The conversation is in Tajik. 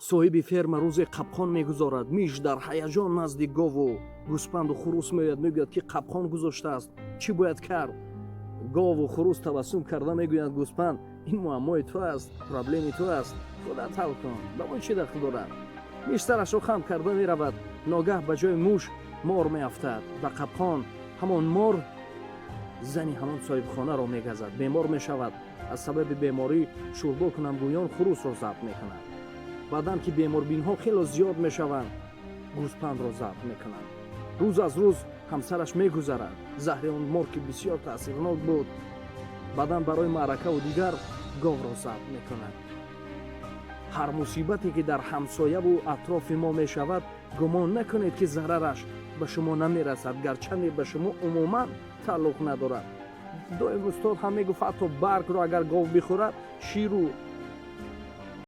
Соҳиби ферма рӯзе қапқон мегузорад. Миш дар ҳаяҷон назди гову гӯспанду хурус меояд, мегӯяд, ки қапқон гузоштааст, чӣ бояд кард? Гову хурус табассум карда мегӯянд: «Гӯспанд, ин муаммои ту аст, проблеми ту аст, худат ҳал кун, ба мо чӣ дахл дорад?» Миш сарашро хам карда меравад. Ногаҳ ба ҷои муш мор меафтад ба қапқон. Ҳамон мор зани ҳамон соҳибхонаро мегазад, бемор мешавад. Аз сабаби беморӣ шӯрбо кунам гӯён хурусро забҳ мекунад. Баъдан ки беморбинҳо хело зиёд мешаванд, гӯспандро забҳ мекунанд. Рӯз аз рӯз ҳамсараш мегузарад. Заҳри он мор ки бисёр таъсирнок буд. Баъдан барои маъракаву дигар говро забҳ мекунад. Ҳар мусибате, ки дар ҳамсояву атрофи мо мешавад, гумон накунед, ки зарараш ба шумо намерасад, гарчанде ба шумо умуман тааллуқ надорад. Доим устод ҳам мегуфт, ҳатто баргро агар гов бихӯрад, ширу